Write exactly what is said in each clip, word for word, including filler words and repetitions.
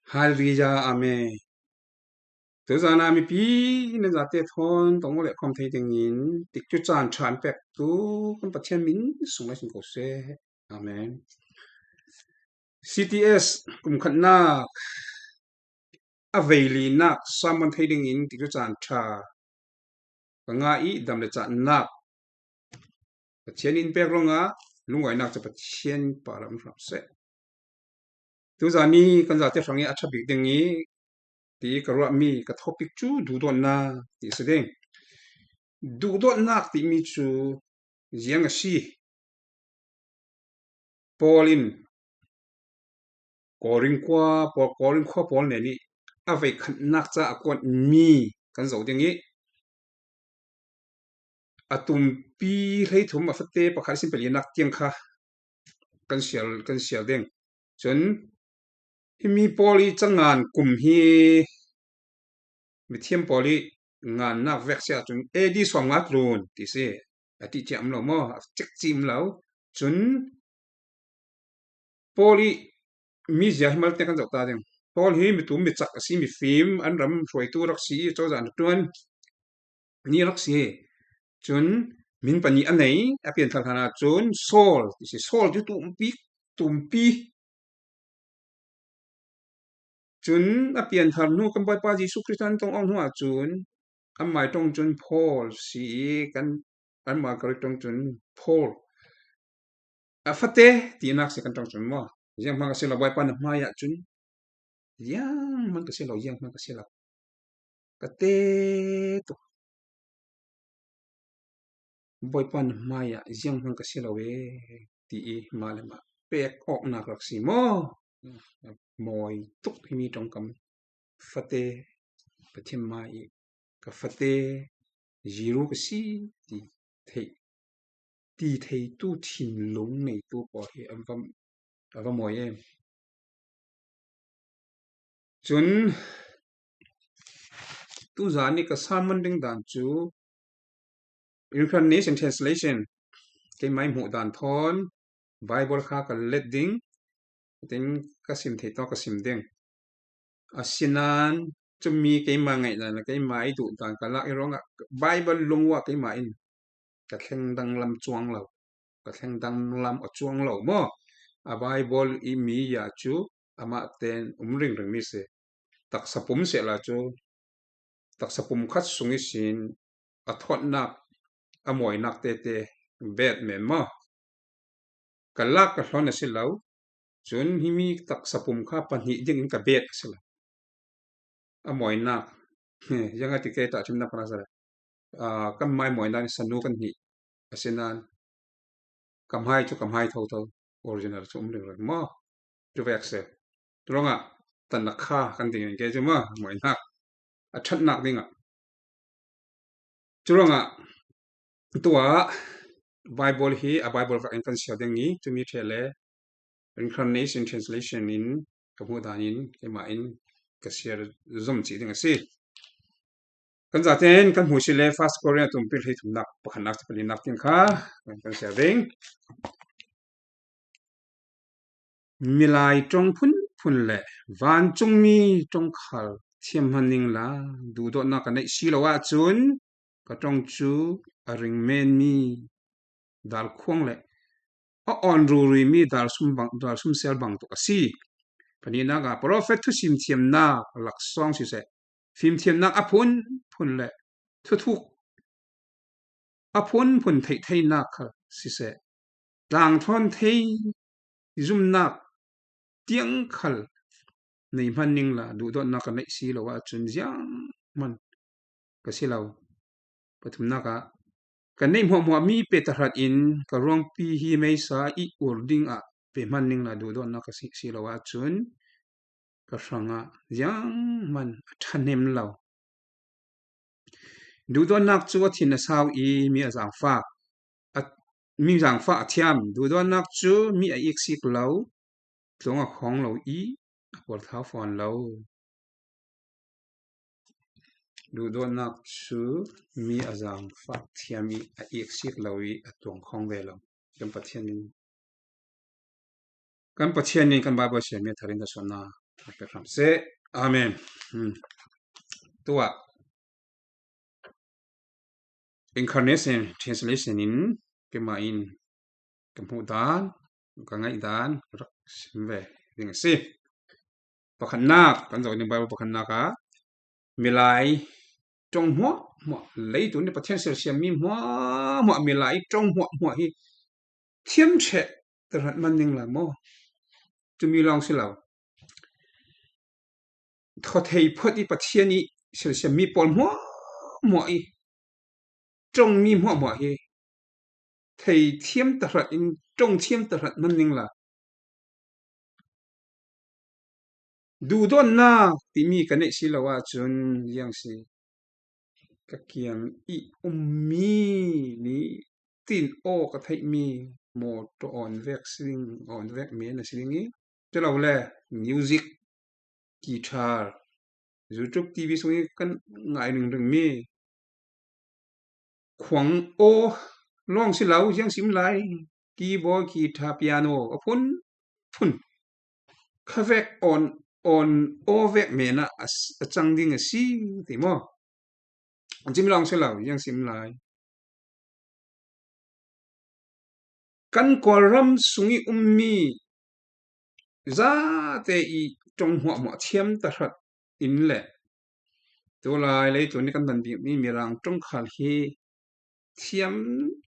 Hallelujah, amen. Tuzana mipi nan zate thawn tong le khawm thei dingin tikcu caan ṭha an pektu kan Pathian min sung lai sin ko seh. Amen. C T S kum khatnak a vei linak sermon thei dingin tikcu caan ṭha ka ngah i dam le cahnak Pathian in pek ruangah lungawinak cu Pathian pa lam hram seh. Tuzani kan zate hrang i a ṭha bik ding i ti ka ruahmi ka topic cu duhdawtnak ti si ding. Duhdawtnak timi cu ziang a si? Paul in Korin khua, Paul, Korin khua Paul nen i a vei khatnak ca a kuatmi kan zoh ding i a tumpi hleithum a fate pakhat sin palinak tiang kha kan sial, kan sial ding. Cun himi Paul i cangan kum hi mithiam pawl i ngannak vek si ahcun A D sawmnga tlun ti si. A ti ciah um lo maw? A cek ci um lo. Cun Paul i mizia hi malte kan zoh ta ding. Paul hi mitum micak a si, mifim, an ram hruaitu rak si i cozah na ṭuan ni rak si. Cun min pahnih a nei, a pianthar hlan ahcun Saul ti si. Saul cu tumpi, tumpi. Cun a pianthar hnu kan Bawipa Jesuh Khrih an tong awk hnu ahcun anmai ṭong cun Paul si i kan, anmai Greek ṭong cun Paul. A fate tinak si kan ṭong cun maw? Zianghman ka si lo, Bawipa na hmai ahcun zianghman ka si lo, zianghman ka si lo. Ka te tuk. Bawipa na hmai ah zianghman ka si lo e, ti i mah le mah pek awknak rak si maw? Mawi tuk himi ṭongkam fate Pathian hmai i ka fate ziru ka si ti theih, ti theitu thinlung neitu pawl hi a va, a va mawi em. Cun tuzan i ka sermon ding dan cu Reincarnation Translation keimah i hmuh dan thawn Bible kha ka let ding, tin ka sim thei tawk ka sim ding. Asinain cumi keimah ngaihdan le keimah i duh dan ka lak i ruangah Bible lung uh ah keimah in ka thleng danglam cuang lo, ka thleng danglam a cuang lo maw? A Bible i mi ya cu amah ten um ringring mi si. Taksa pum sehla cu taksa pum khat sung ihsin a thawtnak, a mawinak tete bet men maw? Ka lak ka hlawn a si lo. Cun himi taksa pum kha pahnih dingin ka bet a si lo. A mawinak, ziangahtile tahṭhimnak kan si lo. Aa, kan hmai mawinak in sanu kan hnih. Asinain ka hmai cu ka hmai thotho, original cu um ringring maw? Cu vek si. Cu ruangah tannak kha kan ding in ke cu maw? Mawinak a ṭhatnak dingah. Cu ruangah tuah Bible hi a Bible vekin kan siar ding i cumi ṭheh le Reincarnation Translation in ka hmuh dan in keimah in ka siar zom cih ding a si. Kan zaten kan hmuh si le First Korin a tumpi hleithumnak pakhatnak cu palinak tiang kha kan siar ding. Milai ṭong phunphun le vancungmi ṭong khal thiam hman ning la, duhdawtnak ka neih si lo ahcun ka ṭong cu a ring menmi dal khuang le a awn rurimi dal sum bang, dal sum sel bang tuk a si. Pahnihnak ah profet thusim thiamnak laksawng siseh, fimthiamnak a phunphun le thuthuk a phunphun theihtheinak khal siseh, tlangthawn thei zumnak tiang khal nei hman ning la, duhdawtnak ka neih si lo ahcun zianghman ka si lo. Pathumnak ah, ka neih hmuahhmuahmi pe tahrat in ka ruangpi hi meisa i ur dingah pe hman ning la, duhdawtnak ka si, si lo ahcun ka hrangah zianghman a ṭhahnem lo. Duhdawtnak cu a thin a sau i mi a zaangfak, a, mi zaangfah a thiam. Duhdawtnak cu mi a iksik lo, tlung a khawng lo i a puarthau fawn lo. Duhdawtnak cu mi a zaangfah thiam i a iksik lo i a tuang khawng ve lo. Kan Pathian in, kan Pathian in kan Baibal siarmi a thar in kan suahnak Ka hram seh. Amen. Hmm. Tua incarnation translation in keimah in ka hmuh dan, ka ngaih dan rak sim ve ding a si. Pakhatnak, kan zoh ding Bible pakhatnak ah milai ṭong hmuahhmuah, leitung i Pathian silsiam mi hmuahhmuah, milai ṭong hmuahhmuah hi thiam ṭheh tahrat man ning la maw? Tumi lawng si lo. Thaw thei phot i Pathian i silsiam mi pawl hmuahhmuah i ṭong mi hmuahhmuah hi thei thiam tahrat in, ṭong thiam tahrat man ning la. Duhdawtnak timi ka neih si lo ahcun ziang si. Ka kiang i ummi nitin aw ka theihmi mawṭaw awn vek si ding, awn vek men a si ding i, cu lo le music, guitar, YouTube, T V sung i kan ngai ringringmi khuang aw lawng si lo, ziang sim lai, keyboard, guitar, piano a phun phun kha vek awn, awn aw vek men ah a s-, a cang ding a si ti maw? Cimi lawng si lo, ziang sim lai. Kan Kawlram sung i ummi zate i ṭong hmuahhmuah thiam tahrat in le tulai leitung i kan dan bikmi Mirang ṭong khal hi thiam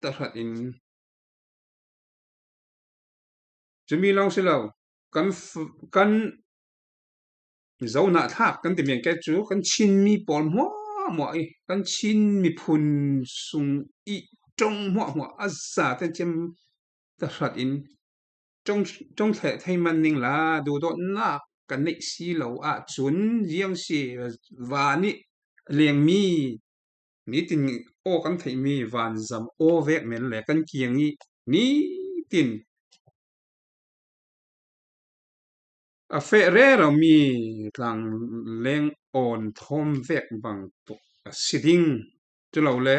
tahrat in, cumi lawng si lo, kan f-, kan Zohnah thlak kan ti men ke cu kan Chinmi pawl hmuahhmuah i, kan Chin miphun sung i ṭong hmuahhmuah a zate thiam tahrat in ṭong, ṭong thleh thei man ning la, duhdawtnak kan neih si lo ahcun ziang si, van i lengmi nitin aw kan theihmi vanzam aw vek men le kan kiang i nitin a feh reromi tlangleng awn thawm vek bang tuk a si ding. Cu lo le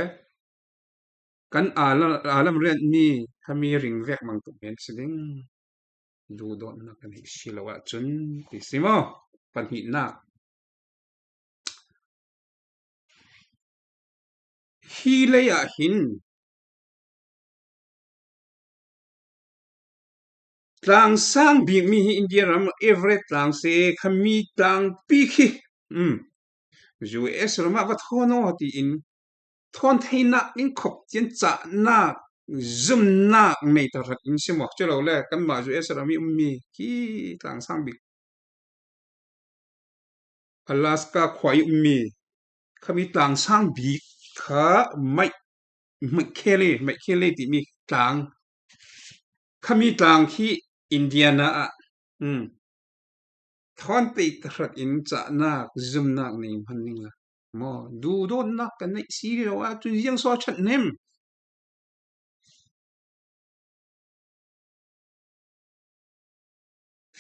kan alam, alam rianmi khami ring vek bang tuk men si ding. Duhdawtnak kan neih si lo ahcun ti si maw? Pahnihnak. Hi lei ah hin tlang sang bikmi hi India ram average tlang si, khami tlang bik hi, um, U S ram ah va thawn aw tiin thawn theinak in khop tian cahnak, zumnak nei tahrat in si maw? Cu lo le kanmah U S ram i ummi hi tlang sang bik Alaska khua i ummi khami tlang sang bik kha Mike, Mike Kelly, Mike Kelly timi tlang. Khami tlang khi Indiana ah, um, thawn pei tahrat in cahnak, zumnak nei hman ning la. Maw, duhdawtnak kan neih si lo ahcun ziang so a ṭhat nem?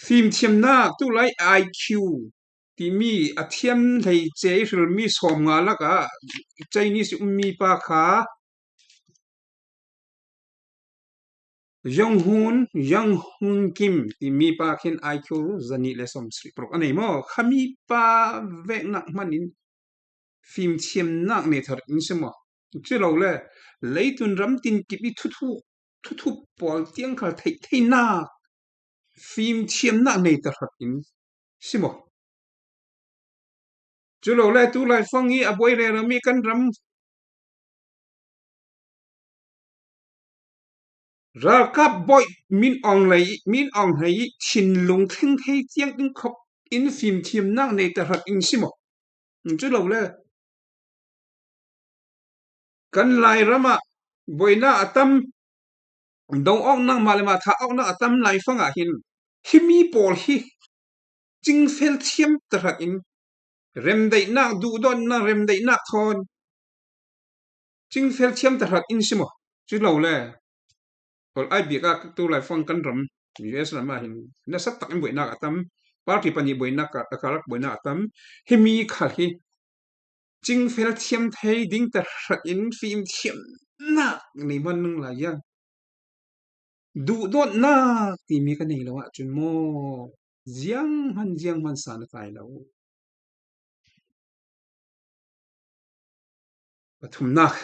Fimthiamnak, tulai I Q timi a thiam hleice hrilmi sawmnga lakah Chinese ummi pa kha Yong Hun, Yong Hun Kim timi pa khin I Q zanih le sawmsarih paruk a nei maw? Khami pa veknak hman in fimthiamnak nei thar in si maw? Cu lo le, leitun ram tin kip i thuthu, thuthu pawl tiang khal theih theinak fimthiamnak nei tahrat in si maw? Cu lo le, tu laifang i a buai rero mi kan ram ralkap bawi Min Aung Hlaing, Min Aung Hlaing i thinlung thleng thei tiang in khop in fimthiamnak nei tahrat in si maw? Cu lo le, kan Lairam ah buainak a tam, do awknak, mah le mah thah awknak a tam laifang ah hin himi pawl hi cingfel thiam tahrat in remdaihnak, duhdawtnak, remdaihnak thawn cingfel thiam tahrat in si maw? Cu lo le, Pawl ai bik ah tu laifang kan ram, U S ram ah hin nasa tak in buainak a tam, party pahnih buainak, a karlak buainak a tam, himi khal hi cingfel thiam thei ding tahrat in fimthiamnak nei hman ning la, ziang duhdawtnak timi ka nei lo ahcun maw? Zianghman, zianghman san a tlai lo. Pathumnak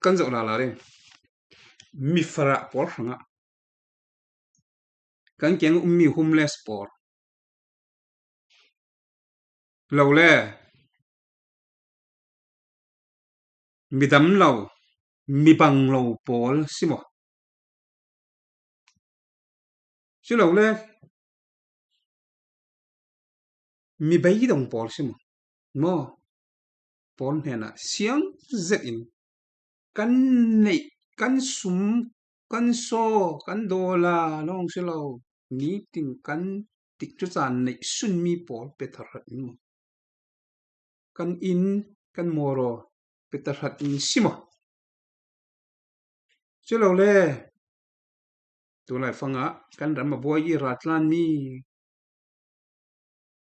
kan zoh lala ding. Mi farah pawl hrangah kan kiang um mi homeless pawl lo le midam lo, mibang lo pawl si maw? Si lo le mi beidong pawl si maw? Maw? Pawl hnenah siang zetin kan neih, kan sum, kan saw, kan dawla lawng si lo, nitin kan tikcu caan neih sunmi pawl pe thar hrat in maw? Kan inn, kan mawraw pe thar hrat in si maw? Si lo le, tu laifangah kan ram a buai i ratlanmi,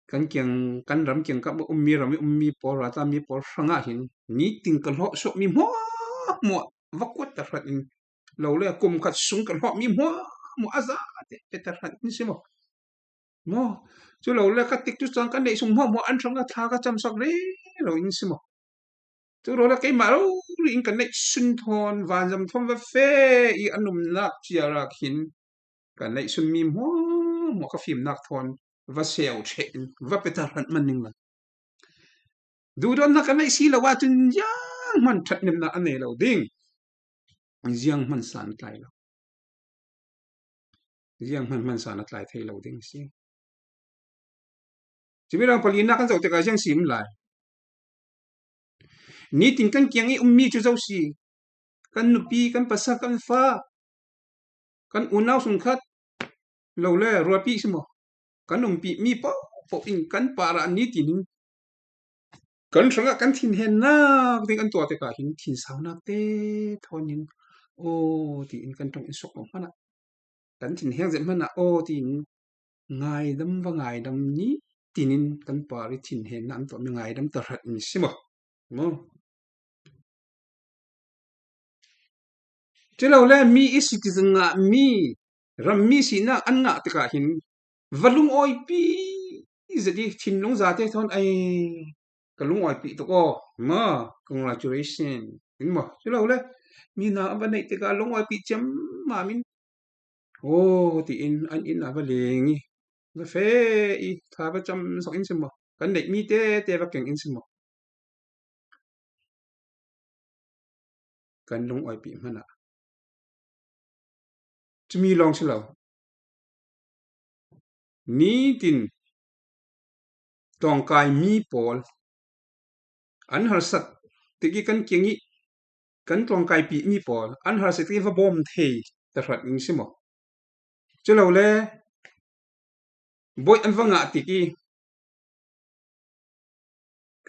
kan kiang, kan ram kiangkap a ummi, ram i ummi pawl, ratlanmi pawl hrangah hin nitin ka hlawh suahmi hmuahhmuah va kuat thar hrat in, lo le kum khat sung ka hlawhmi hmuahhmuah a zate pe thar hrat in si maw? Maw? Cu lo le ka tikcu caan ka neih sung hmuahhmuah an hrangah thla ka camsak rero in si maw? Cu lo le keimah rori in ka neih sun thawn vanzam thawn va feh i a nunnak ciarak hin ka neih sunmi hmuahhmuah ka fimnak thawn va seu ṭheh in va pe thar hrat man ning la. Duhdawtnak ka neih si lo ahcun zianghman ṭhathnemnak a nei lo ding. Zianghman san a tlai lo. Zianghman hman san a tlai thei lo ding a si. Cumi rang palinak kan zoh tikah ziang si um lai. Nitin kan kiang i ummi cu zo si. Kan nupi, kan pasal, kan fa, kan unau sungkhat, lo le rualpi si maw? Kan umpimi paohpaoh in kan parah nitin in kan hrangah kan thinhennak ding an tuah tikah hin thinsaunak te thawn in aw tiin kan ṭong in suak lo hmanah, kan thinheng zet hmanah aw tiin ngaidam va ngaidam nitin in kan par i thinhennak an tuahmi ngaidam thar hrat in si maw? Maw? Cu lo le mi i citizen ngahmi, rammi sinak an ngah tikah hin va lungawipi zet i thinlung zate thawn ai ka lungawipi tuk aw, ma, congratulation, in maw? Cu lo le mi na an va neih tikah lungawipi ciammam in aw tiin an inn ah va ling i va feh i thla va camsak in si maw? Kan neihmi tete va keng in si maw? Kan lungawipi hmanah cumi lawng si lo. Nitin tlawngkaimi pawl an harsat tikih kan kiang i kan tlawngkaipimi pawl an harsat tikih va bawm thei thar hrat in si maw? Cu lo le buaih an va ngah tikih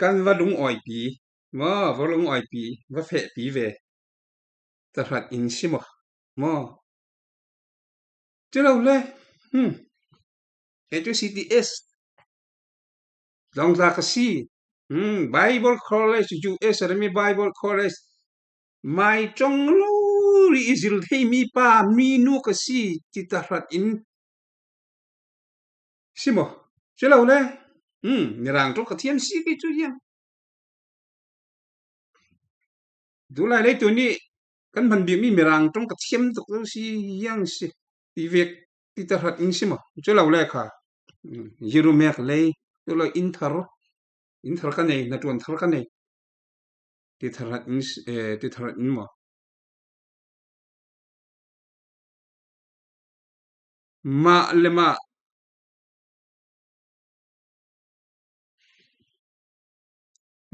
kan va lungawipi, maw, va lungawipi, va fehpi ve thar hrat in si maw? Maw? Cu lo le, hmm, H U C T S, Dawngtla ka si, hmm, Bible College, U S a rami Bible College, mai ṭong rori i zil theimi pa, minu ka si, ti thar hrat in si maw? Si lo le, hmm, Mirang ṭong ka thiam si kei cu hiam? Tulai leitu nih kan hman bikmi Mirang ṭong ka thiam tuk zo si hiam si ti vek ti thar hrat in si maw? Cu lo le kha, hmm, Jerumek lei, cu lo in thar, in thar ka nei, hnaṭuan thar ka nei. Ti thar hrat in si, eh, ti thar hrat in maw? Mah le mah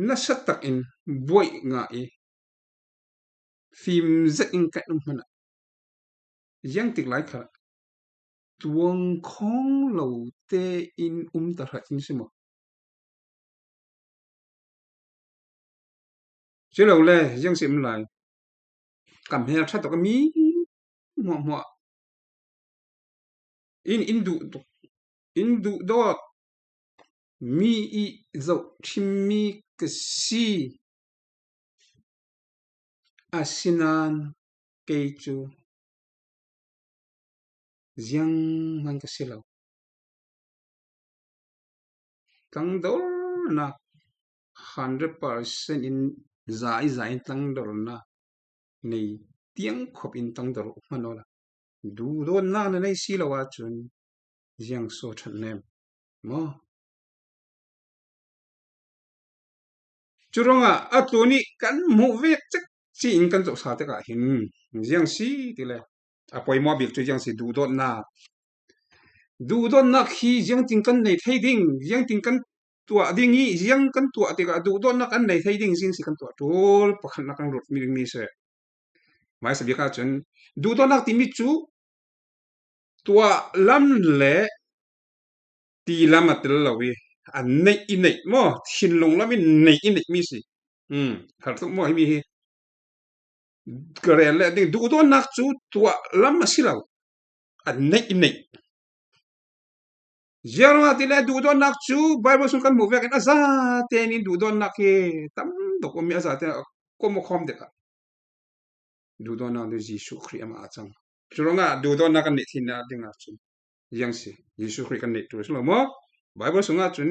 nasa takin buaih ngah i fim zet in kan um hmanah ziang tik lai kha tuang khawng lo tein um thar hrat in si maw? Si lo le, ziang si um lai. Kam hel ṭha tuk a mi hmuahhmuah in, in duh tuk, in duh dawt mi i zoh ṭhimmi ka si. Asinain kei cu zianghman ka si lo. tangdorna hundred percent in za i za in tangdorna nei tiang khop in tangdor uh hman awla. Duhdawtna na nei si lo ahcun ziang so ṭhat nem maw? Curuangah a tuni kan hmuh vek cek ci in kan zohsa tikah hin ziang si tile a poimawh bik cu ziang si duhdawtnak. Duhdawtnak hi ziangtin kan nei thei ding, ziangtin kan tuah ding i, ziang kan tuah tikah duhdawtnak kan nei thei ding, ziang si kan tuah ṭul pakhatnak kan rut mi ding mi si. Hmaisa bik ahcun duhdawtnak timi cu tuah lam le ti lam a tel lo i a neih i neih maw? Thinlung lam i neih i neih mi si. Hmm, har tuk maw himi hi? Ka rel le ding duhdawtnak cu tuah lam a si lo. A neih i neih. Ziangruangah tile duhdawtnak cu Bible sung kan hmuh vekin a zate nih duhdawtnak hi tam tuk um i a zate a kom a khawm tikah duhdawtnak cu Jesuh Khrih amah a cang. Curuangah duhdawtnak kan neih theihnak dingah cun ziang si, Jesuh Khrih kan neih ṭul si lo maw? Bible sungah cun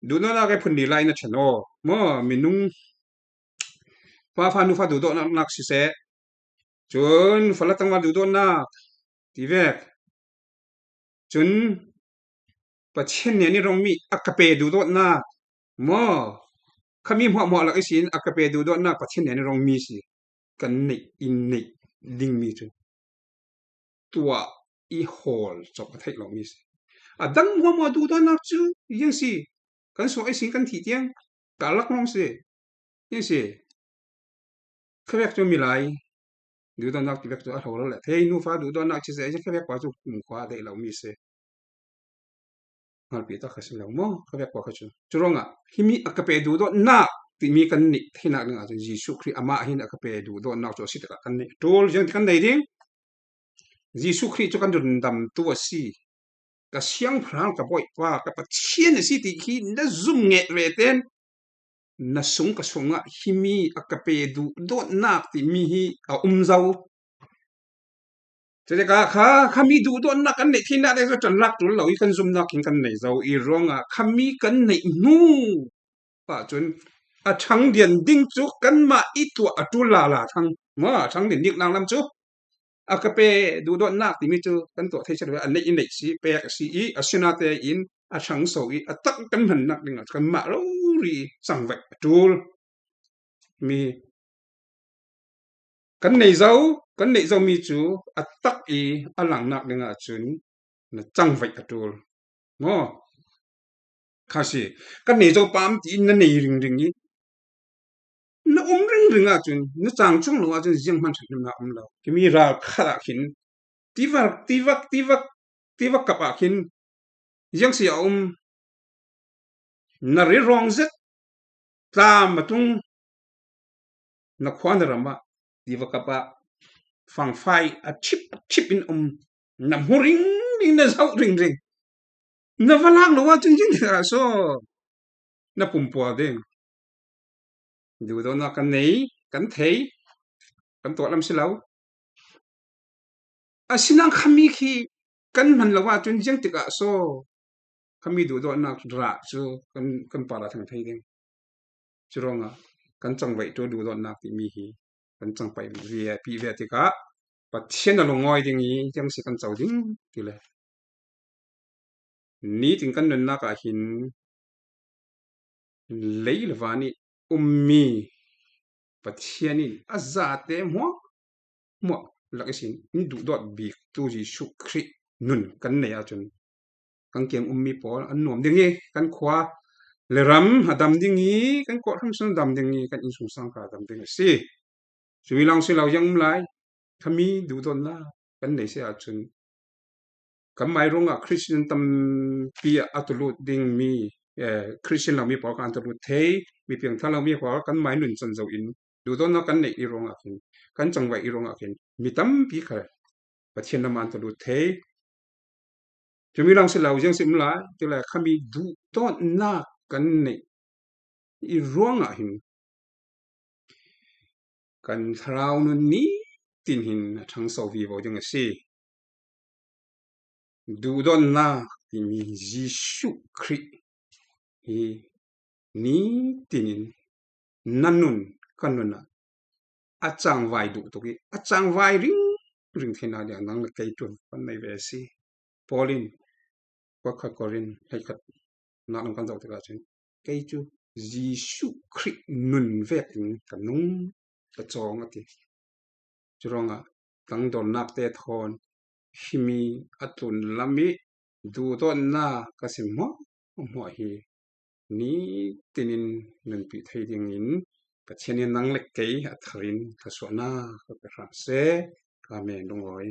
duhdawtnak he phun ni lai na ṭhen aw maw? Minung fapa nufa duhdawtnak siseh, cun fala tangval duhdawtnak ti vek, cun Pathian nih a rongmi a ka pe duhdawtnak maw? Khami hmuahhmuah lak ihsin a ka pe duhdawtnak Pathian nih a rongmi si kan neih in neih dingmi cu tuah i hawl cawk a theih lomi si. A dang hmuahhmuah duhdawtnak cu ziang si, kan suah ihsin kan thih tiang ka lak lawng si. Ziang si. Khavek cu milai duhdawtnak ti vek cu a hlo lo le thei nufa duhdawtnak ci se, khavek pa cu kumkhua a daih lomi si. Ngalpi tak kha si lo maw? Khavek pa kha cu. Curuangah himi a ka pe duhdawtnak timi kan neih theinak dingah cun Jesuh Khrih amah hin a ka pe duhdawtnak cu a si tikah kan neih ṭul ziang ti kan nei ding. Jesuh Khrih cu kan rundamtu a si. Ka siangpahrang, ka Bawipa, ka Pathian a si ti khi na zum ngeh ve ten na sung ka sungah himi a ka pe duhdawtnak timi hi a um zo. Cutikah kha, khami duhdawtnak kan neih theinak ding cu ṭanlak ṭul lo i kan zumnak hin kan nei zo i ruangah khami kan neih hnu ahcun a ṭhang dian ding cu kanmah i tuah a ṭul lala thang maw? A ṭhang dian diknak lam cu a ka pe duhdawtnak timi cu kan tuah thei cia a neih i neih si, pek a si i a sinate in a ṭhangso i a tak kan hmannak dingah kanmah rori cangvaih a ṭul mi kan nei zo, kan neih zomi cu a tak i a langnak dingah cun na cangvaih a ṭul maw? Kha si, kan nei zo pam tiin na nei ringring i na um ringring ahcun na cang cung lo ahcun zianghman ṭhathnemnak um lo. Himi ral khat ah khin tivak, tivak, tivak, tivak kap ah khin ziang si a um. Na rirawng zet tlam a tung, na khua na ram ah tivak kap ah fangfai a ṭhip ṭhip in um. Na hmu ringring, na zoh ringring. Na va lak lo ahcun ziang tikah so na pumpual ding. Duhdawtnak kan nei, kan thei, kan tuah lam si lo. Asinain khami khi kan hman lo ahcun ziang tikah so khami duhdawtnak rah cu kan, kan par a thang thei ding. Curuangah kan cangvaih ṭul duhdawtnak timi hi kan cangpai ve, pi ve tikah Pathian a lungawi ding i ziang si kan co ding ti le. Nitin kan nunnak ah hin lei le van i ummi Pathian in a zate hmuahhmuah lak ihsin in duhdawt biktu Jesuh Khrih nun kan nei ahcun kan kiang ummi pawl an nuam ding i kan khua le ram a dam ding i kan kawhhran sung a dam ding i kan innsungsang kha a dam ding a si. Cumi lawng si lo ziang um lai, khami duhdawtnak kan nei si ahcun kanmai ruangah Khristian tampi ah a tulut dingmi, eh, Khristian lomi pawl kha an tulut thei, mi piangthar lomi pawl kanmai nuncan zo in duhdawtnak kan neih i ruangah khin, kan cangvaih i ruangah khin mi tampi kha Pathian lam ah an tulut thei. Cumi lawng si lo ziang si um lai, cule khami duhdawtnak kan neih i ruangah hin kan thlarau nun nitin hin a ṭhangso vivo ding a si. Duhdawtnak timi Jesuh Khrih hi nitinin na nun ka nunah a cangvai duh tuk i a cangvai ringring theina ding nang le kei ṭul kan nei ve si. Paul in pakhat Korin hleikhat na lam kan zoh tikah cun kei cu Jesuh Khrih nun vekin ka nung ka cawng a ti. Curuangah tangdornak te thawn himi a tlun lam i duhdawtnak ka si hmuahhmuah hi nitinin nunpih thei dingin Pathian in nang le kei a tharin thluasuahnak ka pe hram seh. Amen. Lungawi.